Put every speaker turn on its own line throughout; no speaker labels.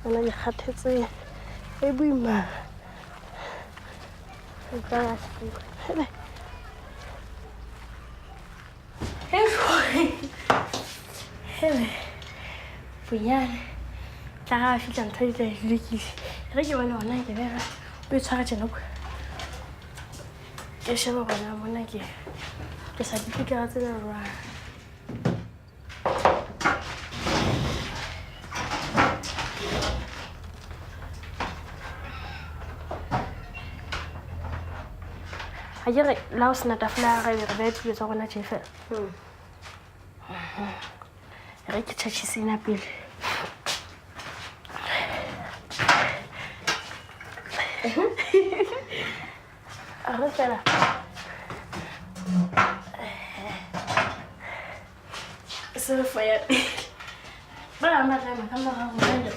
Nna ke kgathetse e boima. Hele, bonyane tla ga fitlha ntho di tla di lokile. Re ke bone gona ke bega o e tshwara tjena kwa. Ke shebe gona mona ke sa dipikara tsena jwang. Ga ke re la o sena tafola ya re re beye tulo tsa rona tje fela. Re ke tšhatšhise ena pele. A re fela. Se re fa ya pele. Ba bang ba tla ema ka morago jwale.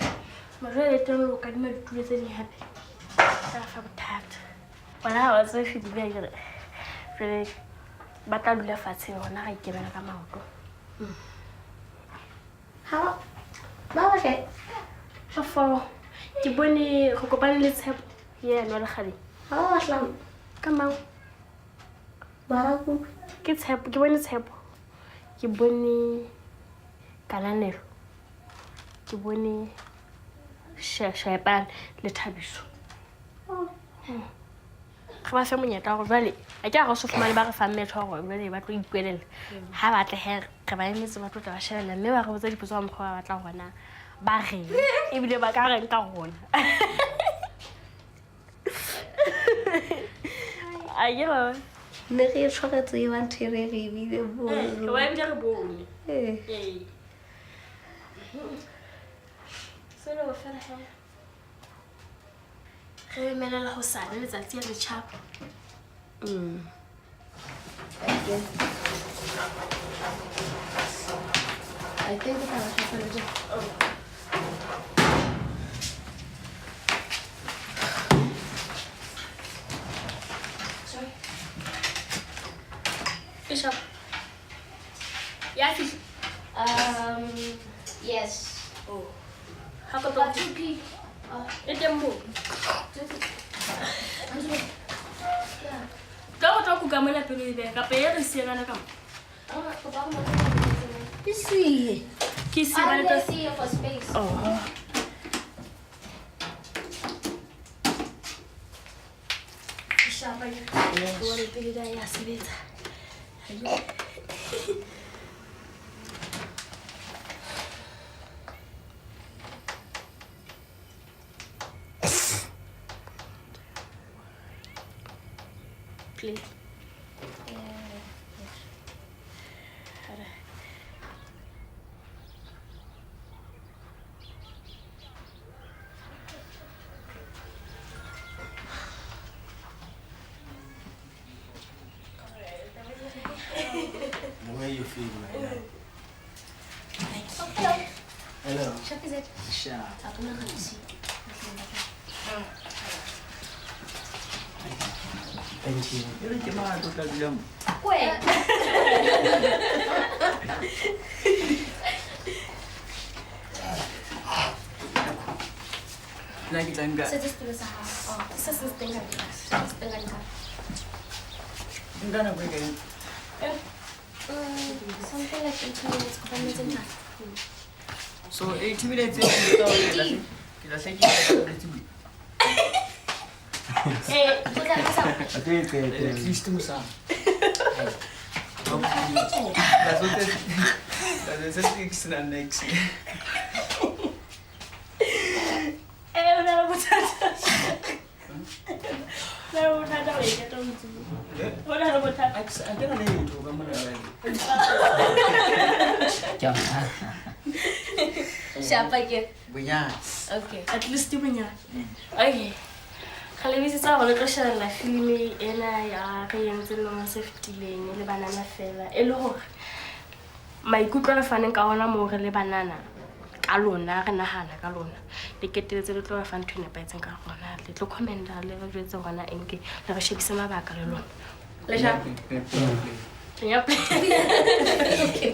Jwale teng lo kadima ditulo tse ding hape. Tla fa bothata. Bona ha ba tsebe fedile akere. Jwale ba tla dula fatshe rona ra ikemela ka maoto.
Ha ba ba kae?
Ba four. Ke bone re kopane le Tshepo yena wa lekgaleng.
Ha ba bahlano.
Ka mang?
Baraku.
Ke Tshepo, ke bone Tshepo. Ke bone Kananelo. Ke bone Shaepane le Thabiso. Re ba fe monyetla wa hore jwale a ke a re so fumane ba re fang metjha hore jwale ba tlo ikwelela. Ha ba tle he re ba emetse ba tlo tla ba shebella mme ba re botsa dipotso ka mokgwa ba batlang hore na ba reng ebile ba ka reng ka rona. A ke ba
Ne re e tshwaretse e ba ntho e re re ebile bone.
Ba ebile re bone.
Ee.
Ee. Selo fela he. Re emelela hosane letsatsi ya le tjhaba.
I think ke tla ba hlapela.
Sorry. E sharp. Ya fihla.
Yes.
Oh. Ha kopa E teng moo. Ka go tla kuka mona pele e behe kapa e re siye yona ka mo.
Ke siye.
Ke siye ba le
siye for space.
Oh. Shapa ke. Bone pele da ya sebetsa. Play.
The way you feel right now.
Hello.
Hello.
Sharp is it?
Sharp. Thank you.
E re ke mang a tlo tla dula mo?
Kwe.
Nna ke tla nka
Se setulo sa hao. Oh,
Se se teng ka
se se teng ka nka.
nka nako e kae?
Something like 80 minutes kopane tse tharo.
So 80 minutes e ke tla ke tla hle ke ke tla
Eh,
O tla re sa.
A tlo e qete.
At least mo sa. That's what that's what six na next.
Eh, o na le bothata. O na le bothata ho e qeta ho tsuba. O na le bothata.
A ke na letho ka mona jwale.
Ke a
Shapa ke.
Bonyane.
Okay.
At least bonyane. Okay. Re le bitsetsa hore le tlo shebella filimi ena ya re entseng lemong se fetileng e le banana fela. E le hore maikutlo a re faneng ka ona moo re le banana ka lona re nahana ka lona. Le keteletse le tlo ba fa ntho e nepahetseng ka rona. Le tlo commenta le re jwetse hore na eng ke le re shebise mabaka le lona. Le sharp? Yep.
Okay.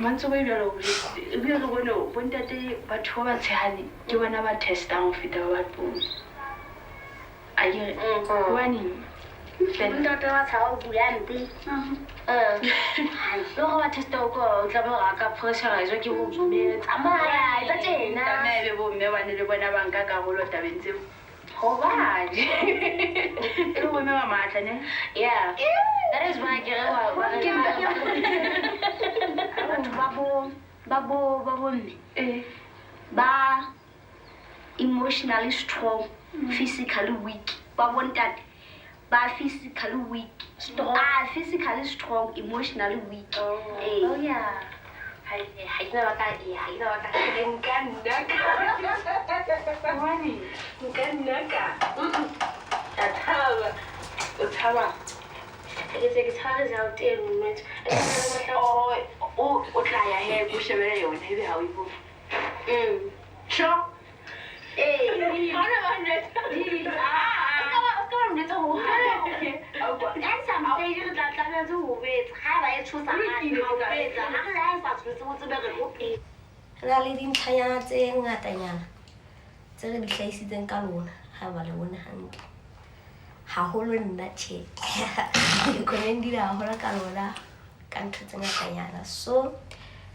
Mantsoe jwalo o boletse ebile re bone bontate batho ba batshehadi ke bona ba testang ho feta ba batona. Akere hobaneng
Ntate wa tshaba ho bula mpe. Le hore ba testa o ko o tla ba ka pressurize ke bo mme. Tsamaya, etsa tjena.
Tlameha ebe bo mme bane le bona ba nka karolo tabeng tseo. Hobane e le bo mme ba matla ne?
Yeah. That is why ke re wa batho ba bo mme. Ba emotionally strong, physically weak. Ba bo ntate ba physically weak. Strong. Ah, physically strong, emotionally weak. Oh, yeah. Ha ke na ba ka nka nna ka.
Hobane
nka nna ka. Ka thaba.
O tshaba.
Ke se ke tshaba result eno nnete.
Oh, o tla ya he ko shebele yona ebe ha o e bone. Sure.
Eh.
Ha ona ba nnete.
Re na le dintlhanyana tse ngatanyana tse re di hlahisitseng ka lona ha ba le bone hantle. Haholo nna tjhe. Ke commendile haholo ka lona ka ntho tse ngatanyana. So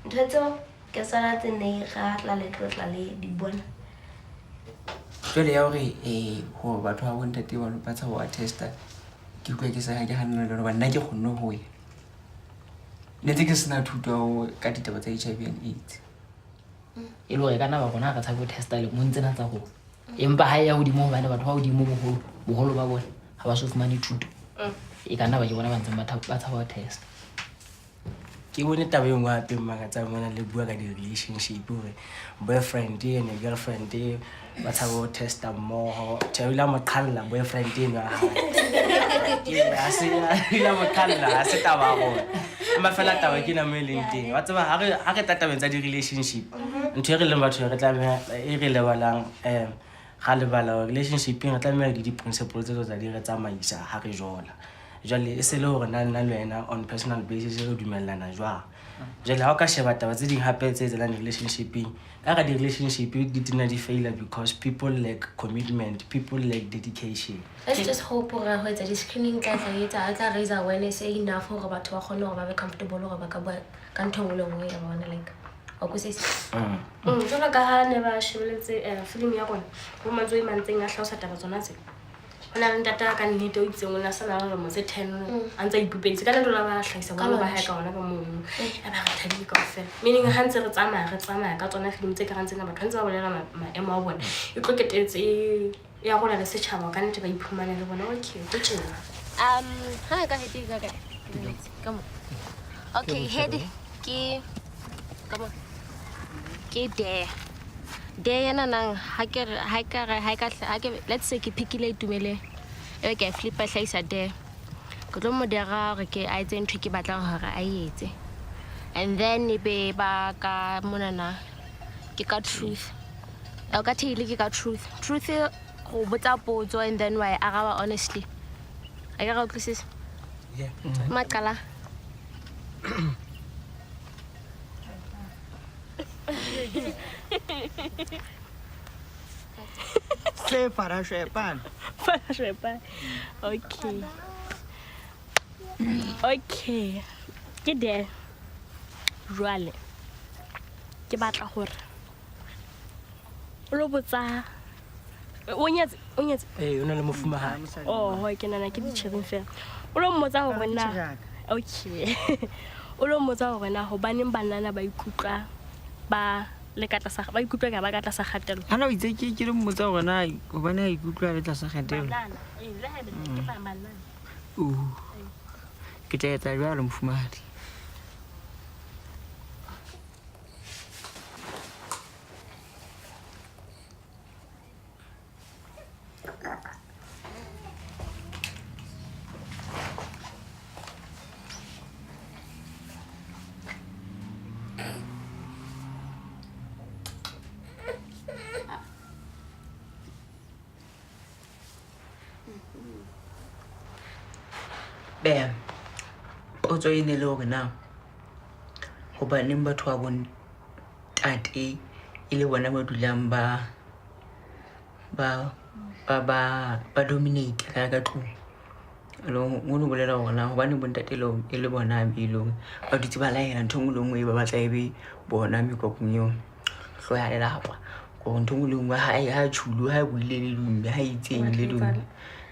ntho tseo ke tsona tse ne re tla le tlotla le di bona.
Jwale ya hore hore batho ba bontate ba ba tshaba ho testa ke utlwa ke sa ke hanana le yona hobane nna ke kgonne ho ya. Ne ntse ke sena thuto ka ditaba tsa HIV and AIDS.
E le hore ka nna ba rona re tshabe ho testa lemong tsena tsa rona. Empa ha e ya hodimo hobane batho ba hodimo boholo ba bona ha ba so fumane thuto. E ka nna ba ke bona ba ntseng ba tshaba ho testa.
Ke bone taba e nngwe hape makatsang mona le bua ka di-relationship hore boyfriend and girlfriend ba tshaba ho testa mmoho. Tjhe, o ile a mo qhalla boyfriend eno ya hae. Ha se ile a mo qhalla, ha se taba ya rona. Empa fela taba ke ena mo e leng teng. Wa tseba ha re tla tabeng tsa di-relationship, ntho e re leng batho re tlameha e re lebalang ga lebala hore relationship-eng re tlameha le di-principle tse tlo tla di re tsamaisa ha re jola. Jwale e se le hore nna le wena on personal basis re dumellana jwang. Jwale ha o ka sheba taba tse ding hape tse etsahalang relationship-eng, ka hara di-relationship di tena di faila because people lack commitment, people lack dedication.
Let's just hope hore ho etsa di-screening tla tla etsa, tla raise awareness enough hore batho ba kgone hore ba be comfortable hore ba ka bua ka ntho e nngwe le nngwe ya bona like. Wa kwisisa?
Jwalo ka ha ne ba shebeletse film ya rona, bo Mantsoe Mantseng a hlalosa taba tsona tse. Ho na le ntate ka nnete o itseng o ne a sa na le dilemo tse 10 a ntse a ipupeditse. Ka nnete o la ba hlahisa boholo ba hae ka ona ka mono. Ya ba re thabile kaofela. Meaning ha ntse re tsamaya ka tsona film tse kareng tsena, batho ba ntse ba bolela maemo a bona. E tlo ketetse ya rona le setjhaba ka nnete ba iphumane le bona. Okay, ho tjena.
Ha ka head ka kae? Come on. Okay, head ke come on. Ke dare. Dare yana nang ha ke ha ka re ha ka ha ke let's say ke pickile Itumeleng. E ke flipa hlahisa dare. Ke tlo mo dera hore ke a etse ntho ke batlang hore a etse. And then e be ba ka monana ke ka truth. O ka thaile ke ka truth. Truth go botsa potso and then wa e araba honestly. A ke ra utlwisisa?
Yeah.
Maqala.
Se farashwepan.
Farashwepan. Okay. Okay. Ke de. Jwale. Ke batla hore o lo botsa o nyetse.
Eh, o na le mofumahadi.
Oh, ke nana ke ditjhebeng fela. O lo mmotsa hore na. Okay. O lo mmotsa hore na hobaneng banana ba ikutlwa ba le ka tlasa ba ikutlwa ka ba ka tlasa kgatello.
Hana o itse ke le mmotsa hore na hobane a ikutlwa le tlasa kgatello.
Banana, le haebe ke ba banana.
Ke tla etsa jwalo mofumahadi. Bam. Potso e ne le hore na Hobaneng batho ba bontate e le bona ba dulang ba ba ba ba ba dominate ka ka tlung? Ngono bolela hore na hobaneng bontate e le bona e leng ba dutse ba laela ntho e nngwe le nngwe e ba batla e be bona meqoqong eo hlooho ya lelapa. Hore ntho e nngwe le nngwe ha ha tjhulo ha buile le dumme ha itseng le dumme.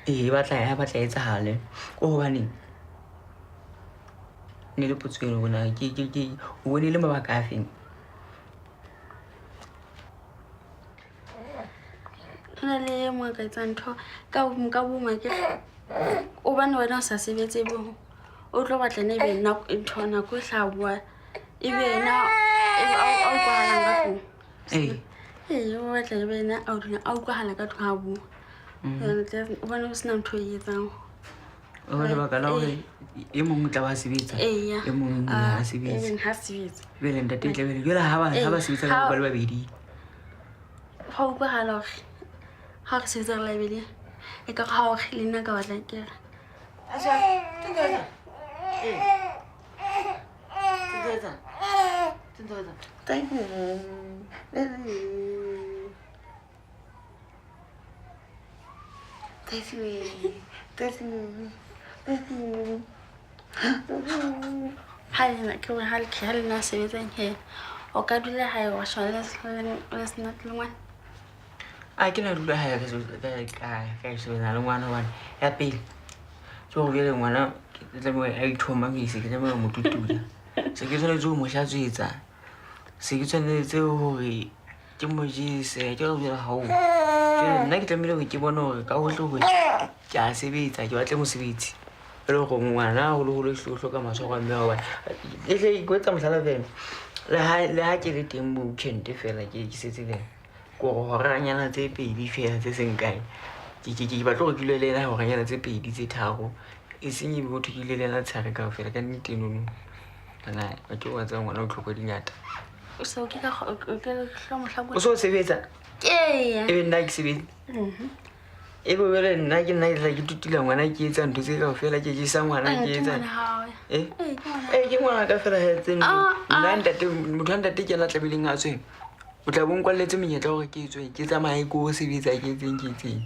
Ee, e batla e batla e etsahale. Ke hobaneng ne le potso eno hore na ke ke ke o bone le mabaka a feng?
Ho na le e mong a ka etsang ntho ka ka bongwe ke hobane wena o sa sebetse bo o tlo batla ena ebe ntho nako e hlaha bua ebe yena a utlwahalang ka tlung.
Ee.
Ee, o batla ebe yena a dula a utlwahala ka tlung ha bua. Hobane o sena ntho e etsang.
O lebaka la hore e mong o tla ba sebetsa, e mong ha sebetse.
Ha sebetse.
Jwale ntate tla be jwale ha ba ha ba sebetsa ka ba le babedi.
Hwa utlwahala hore ha re sebetsa re le babedi e ka ha hore le nna ka batla ke re.
Thank you.
Ha le ke hore ha le ha le nna sebetsang he o ka dula hae wa shebana le sena le ngwana.
A ke na dula hae ka sebetsa le ngwana hobane ya pele ke hore jwale ngwana ke tlameha a ithomamise, ke tlameha ho mo tutula. Se ke tshwanetse ho mo hlatswetsa, se ke tshwanetse hore ke mo jese, ke re jwale ha o. Jwale nna ke tlamehile hore ke bone hore ka hohle hohle ke a sebetsa, ke batle mosebetsi. E le hore ngwana haholoholo ehlile o hloka matshwaro a mme hobane e hle ke etsa mohlala fela. Le ha ke le teng bo weekend fela ke setse le ke hore horanyana tse pedi fela tse seng kae. Ke batla hore ke dule le yena horanyana tse pedi tse tharo. E seng ebe hothwe ke dule le yena letshehare kaofela. Ka nnete enono akere wa tseba ngwana o tlhoko di ngata.
O se o ke ka o ke
O so sebetsa?
Ee.
Ebe nna ha ke sebetse? Ebe jwale nna ke nna ke tla ke tutula ngwana ke etsa ntho tse kaofela ke jesa ngwana ke etsa. Eh? Eh ke ngwana ka fela he tse nna ntate motho wa ntate ke yena a tlamehileng a tswe. O tla bo nkwalletse monyetla hore ke tswe ke tsamaye ko sebetsa ke etseng ke etseng.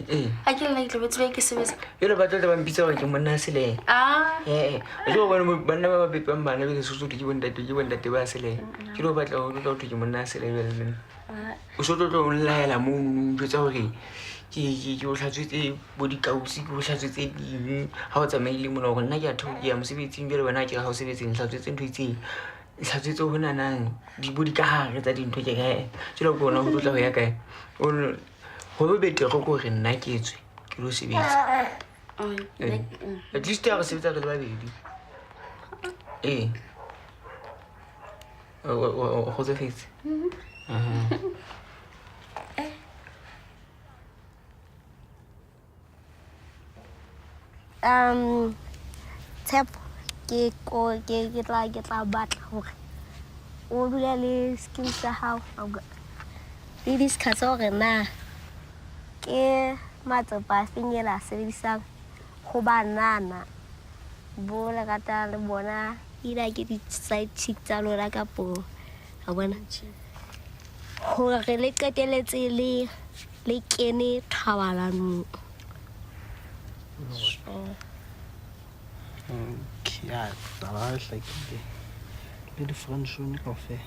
Ee.
A ke nna ke tlo be tsebe ke sebetsa.
Jwale ba tlo tla ba mpitsa hore ke monna selehe.
Ah.
Ee. O tsebe hobane banna ba ba pepang bana jwale Sesotho ke bontate ke bontate ba selehe. Ke tlo batla ho tlo thwe ke monna selehe jwale le nna. O so tlo tlo nlaela mono o njwetsa hore ke o hlatswetse bo dikausi, ke o hlatswetse eng ha o tsamaile mona hore nna ke a theoha ke ya mosebetsing jwale wena ha ke re ha o sebetse nhlatswetse ntho e itseng. Nhlatswetse honanang di bo dikahare tsa dintho ke kae. Jwale ke bona ho tlo tla ho ya kae. Ho be betere ke hore nna ke tswe ke lo sebetsa. At least ha re sebetsa re le babedi. Ee. O kgotsofetse?
Tshepo ke ko ke ke tla ke tla batla hore o dule le skills tsa hao le discuss hore na ke matsopa a feng e la sebedisang ho banana bo le ratang le bona either ke di-side chick tsa lona kapo a bona hore le qeteletse le le kene thobalanong.
Okay, ya taba e hlakile. Le di-friend zone kaofela.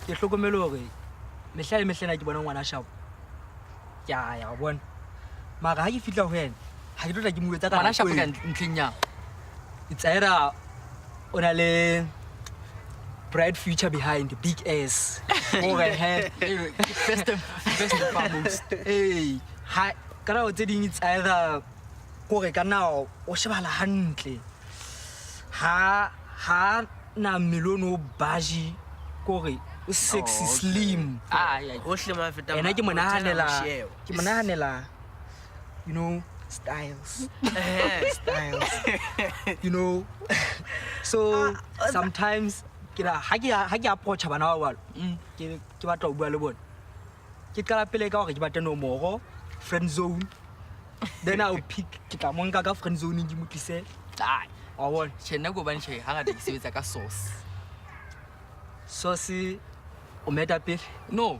Ke hlokomele hore mehla le mehla ena ke bona ngwana shapo. Ke a ya wa bona. Mara ha ke fihla ho yena, ha ke tlo tla ke mo etsa ka
Ngwana
nako
shapo ka
eo.
ntlheng yang?
It's either o na le bright future behind, big ass. Hore he
First and foremost.
Ee, ha ka nako tse ding it's either kore ka nna o shebahala hantle. Ha na mmele ono o baji kore o sexy
Oh, okay.
slim.
Hohle mo a fetang
Ena ke mo
o tshela
nahanela,
mosheo.
ke mo nahanela, you know, styles. Styles. You know. So sometimes ke ra ha ke approach bana ba balo, ke batla ho bua le bona. Ke qala pele ka hore ke batle nomoro, friend zone. Then I will pick, ke tla mo nka ka friend zone ke mo tlise. Ai, wa bona.
Tjhe, nna ke hobane tjhe, hangata ke sebetsa ka sauce.
Sauce o meta pele?
No.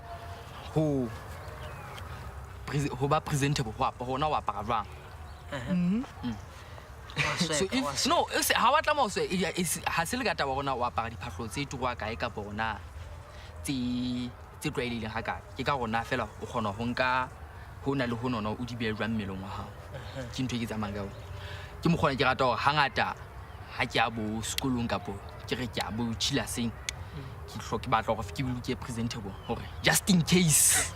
Ho ho ba presentable, ho hona o apara jwang? So if no, e se ha wa tlameha ho se, ha se le ka taba hore na o apara diphahlo tse turwa kae kapa hore na tse tlwaelehileng ha kae. Ke ka hore na fela o kgona ho nka hona le honona o di behe jwang mmeleng wa hao. Ke ntho e ke tsamayang ka yona. Ke mokgwa ona ke rata hore hangata ha ke ya bo sekolong kapo ke re ke ya bo chilaseng, ke ke batla hore ke boloke presentable hore just in case.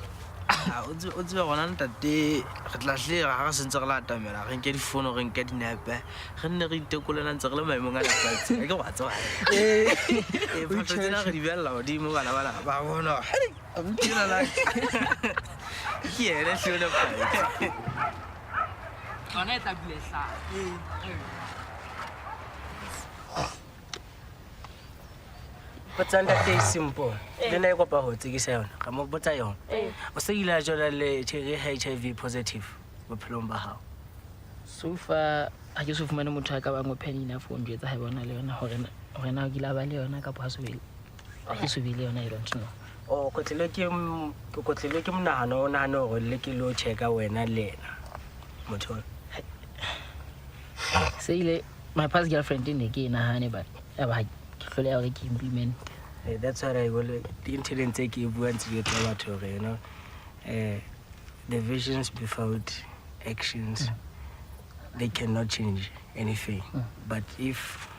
Ah, o tsebe gona ntate, re tla hle ha re sentse re la atamela, re nke difono, re nke dinepe, re nne re itekolena ntse re le maemong a lefatshe. Ha ke wa tseba. Phahlo tsena re di behella hodimo, bana bana ba bona hore, hei, abuti enana. Ke yena hle o nepahetse.
Yona e tla dula e hlaha.
Botsa ntate Simple. Le nna ke kopa ho tsekisa yona. Ka mo botsa yona. O se ile a jola le HIV positive bophelong ba hao?
So far ha ke so fumane motho a ka bang open enough ho njwetsa ha e bona le yona hore na o kile a ba le yona kapa ha so be le. Ha ke so be le yona, I don't know.
O kotlilwe ke ke kotlilwe ke monahano, o nahane hore le ke lo checka wena le yena. Motho ona.
Se ile my past girlfriend ne ke e nahane, but ya ba ke hloleha hore ke implement.
That's what I will. The internet tse ke e buang tse di etsa batho hore, you know, the visions without actions, they cannot change anything. But if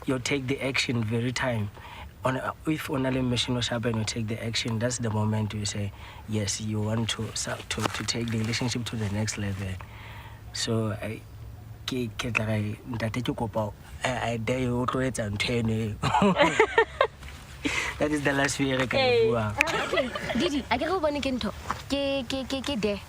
you take the action very time, on, if on a mission or and you take the action, that's the moment you say yes, you want to take the relationship to the next level. So I ke tla re ntate ke kopa, I dare you o tlo etsa ntho eno eo. That is the last thing re ka e buang.
Okay, Didi, a ke re o bone ke ntho. Ke dare.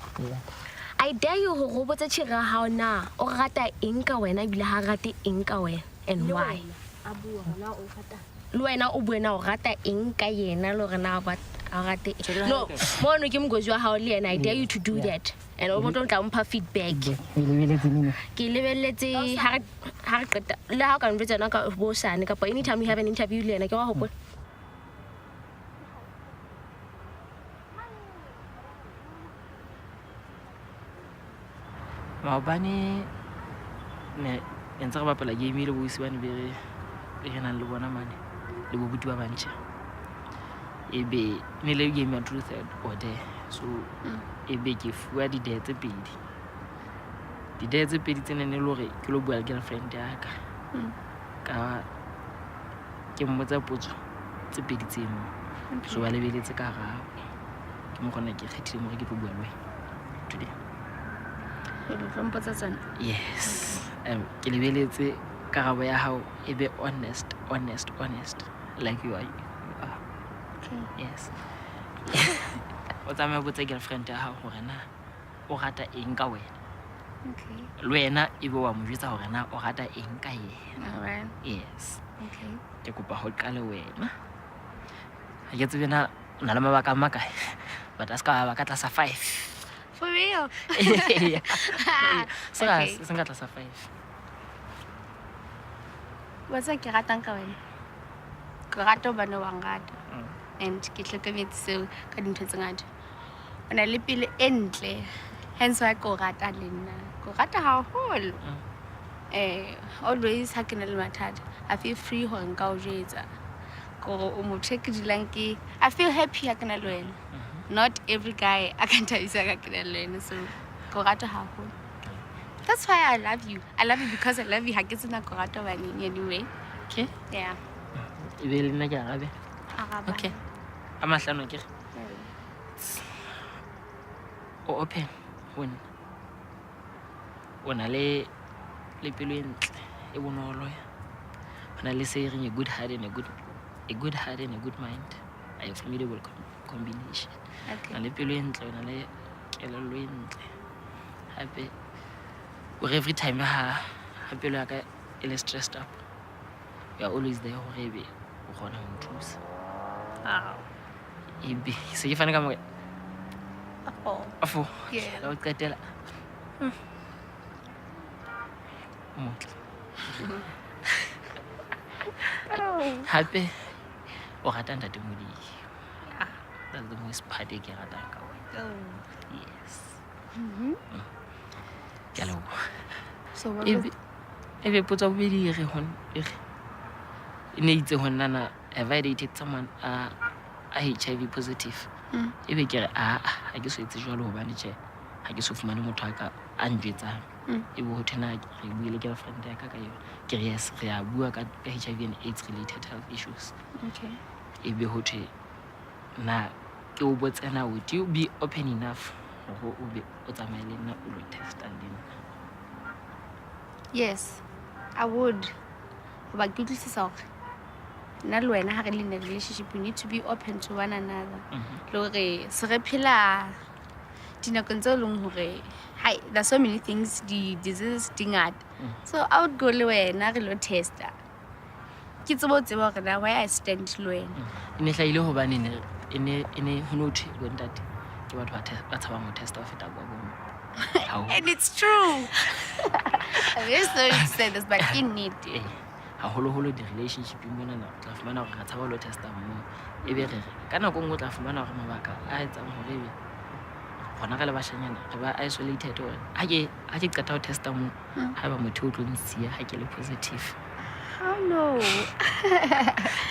I dare you hore o botse tjhera ya hao na o rata eng ka wena ebile ha rate eng ka wena and
Le
why.
wena, a bua hore na o rata.
Le wena o bue na o rata eng ka yena le hore na o rate eng.
Tjhela
No,
hantle.
mono ke mokozi wa hao le yena, I dare you to do that. And o tlo tla mpha feedback.
O lebeletse neng?
Ke lebeletse ha re qeta. Le ha o ka njwetsa yona ka bosane kapa anytime you have an interview le yena, ke wa hopola.
Maobane ne ntse re bapala game le bosi bane be re nang le bona mane le bo buti ba bantjha. Ebe ne le game ya truth or dare. So ebe ke fuwa di dare tse pedi. Di dare tse pedi tsena ne le hore ke lo bua le girlfriend ya ka. Ka ke mmotsa potso tse pedi tseno. So ba lebeletse ka karabo. Ke mo kgona ke kgethile hore ke tlo bua le wena today.
O tlo mpotsa tsona?
Yes. Ke lebeletse karabo ya hao e be honest, honest, honest like you are. You are.
Okay.
Yes. O tsamaye o botse girlfriend ya hao hore na o rata eng ka wena.
Okay.
Le wena ebe wa mo jwetsa hore na o rata eng ka yena.
All right.
Yes.
Okay.
Ke kopa ho qale wena. Ha ke tsebe na o na le mabaka a makae, but a se ka ba ka tlasa 5.
For real?
Yeah. Se
Okay.
ka tlasa 5.
Wa tseba ke ratang ka wena? Ke rata hobane wa nrata. And ke hlokometse seo ka dintho tse ngata. O na le pelo e ntle. Hence why ke o rata le nna. Ke o rata haholo. Always ha ke na le mathata, I feel free hore nka o jwetsa. Kore o motho e ke dulang ke, I feel happy ha ke na le wena. Not every guy a ka nthabisa ka ke na le wena, so ke o rata haholo. That's why I love you. I love you because I love you. Ha ke tsena ke o rata hobaneng anyway.
Okay.
Yeah.
Ebe le nna ke arabe.
Araba.
Okay. A mahlano ke re. O open ho nna. O na le pelo e ntle, e bonolo. Ho na le se reng a good heart and a good a good heart and a good mind are a formidable combination.
Okay.
Na le pelo e ntle, o na le kelello e ntle. Hape hore every time ha pelo ya ka e le stressed up, you are always there hore ebe o kgona ho nthusa.
Wow.
Ebe se ke fane ka mo
Oh.
afo.
Yeah.
La ho qetela. O motle. Hape o rata ntate Modimo.
Yeah.
That's the most part e ke ratang ka wena.
Oh.
Yes.
Mm-hmm.
Ke a leboha.
So what
Ebe ebe potso ya bobedi e re e re e ne itse ho nna na have I dated someone a HIV positive? Ebe ke re aa ha ke so etse jwalo hobane tjhe ha ke so fumane motho a ka a njwetsang. Ebe ho thwe na re bue le girlfriend ya ka ka yona. Ke re yes, re a bua ka HIV and AIDS related health issues.
Okay.
Ebe ho thwe na ke o botse na would you be open enough hore o be o tsamaye le nna o lo testa le nna?
Yes, I would. Hoba ke utlwisisa hore nna le wena ha re le in a relationship, we need to be open to one another. Le hore se re phela dinakong tseo e leng hore hai, there's so many things, di-diseases di ngata. So I would go le wena re lo testa. Ke tsebe ho tseba hore na where I stand le wena.
E ne hlahile hobane ne ho no thwe bontate ke batho ba tshabang ho testa ho feta ba bomme. Haholo.
And it's true. I'm very sorry to say this, but ke nnete.
Eh, haholoholo di-relationship-eng monana o tla fumana hore re tshaba ho lo testa mmoho. Ebe re re ka nako e nngwe o tla fumana hore mabaka a etsang hore ebe rona re le bashanyana re ba isolated hore ha ke qeta ho testa moo, haeba motho o tlo nsiya ha ke le positive.
How no?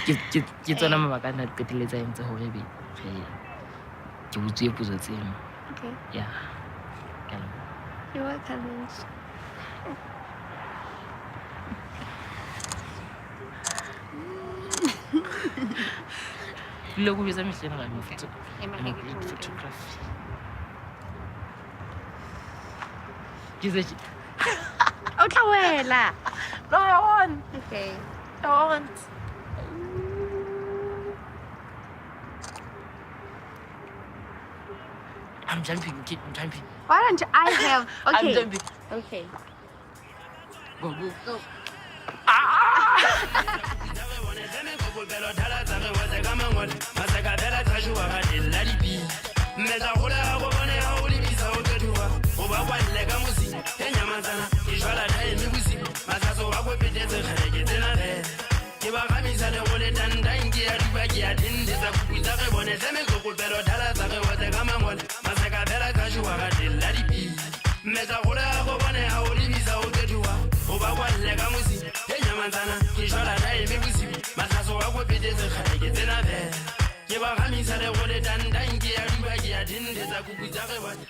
Ke tsona mabaka ana a qetelletse a entse hore ebe re ke botsuwe potso tseno.
Okay.
Yeah. Ke a leboha.
You're welcome.
Dula ko jwetsa mehleng hore
Ema,
I'm a
ha ke
great
tlo.
photographer. Ke se
O tla wela.
No, I won't.
Okay.
I won't. I'm jumping, kid. I'm jumping.
Why don't I have?
I'm
Okay.
jumping.
Okay.
Go, go.
Go.
Ke ba gamisa le go le dandanke ya duba ke ya thendetsa kuku tsa re bone.